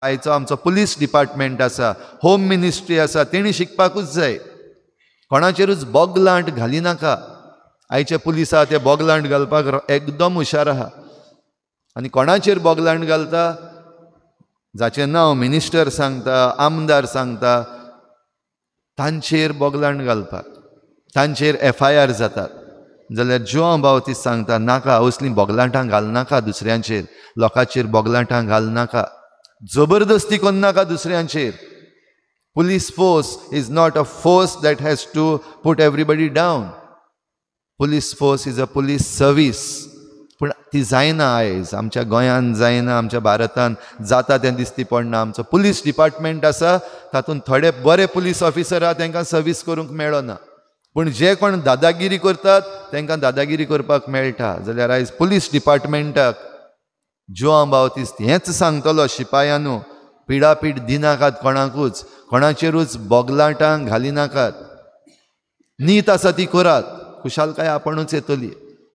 आयचो आमचो police department आसा, होम मिनिस्ट्री आसा, तेणी शिकपाकूच जाय. कोणाचेरूच बोगलांट घालिनाका. आयचे पुलीस आहा ते बोगलांट घालपाक एकदम हुशार आहा. आनी कोणाचेर बोगलांट घालता? जाचें नांव मिनिस्टर सांगता, आमदार सांगता, तांचेर बोगलांट घालपाक, तांचेर FIR जातात. जाल्यार जुआंव बावतीस सांगता, नाका असलीं बोगलांटां घालनाका दुसऱ्यांचेर, लोकांचेर बोगलांटां घालनाका, जबरदस्ती करनाका दुसऱ्यांचेर. Police force is not a force that has to put everybody down. Police force is a police service. पूण ती जायना आयज आमच्या गोंयांत, जायना आमच्या भारतांत, जाता तें दिसती पडना. आमचो पुलीस डिपार्टमेंट आसा तातूंत थोडे बरे पुलीस ऑफिसर आहा, तांकां सर्वीस करूंक मेळना. पूण जे कोण दादागिरी करतात तांकां दादागिरी करपाक मेळटा. जाल्यार आयज पुलीस डिपार्टमेंटाक जुआंव बावतीस्त हेंच सांगतलो, शिपायानू पिडापीड दिनाकात कोणाकूच, कोणाचेरूच बोगलाटां घालिनाकात. नीत आसा ती करात, खुशालकाय आपणूच येतली.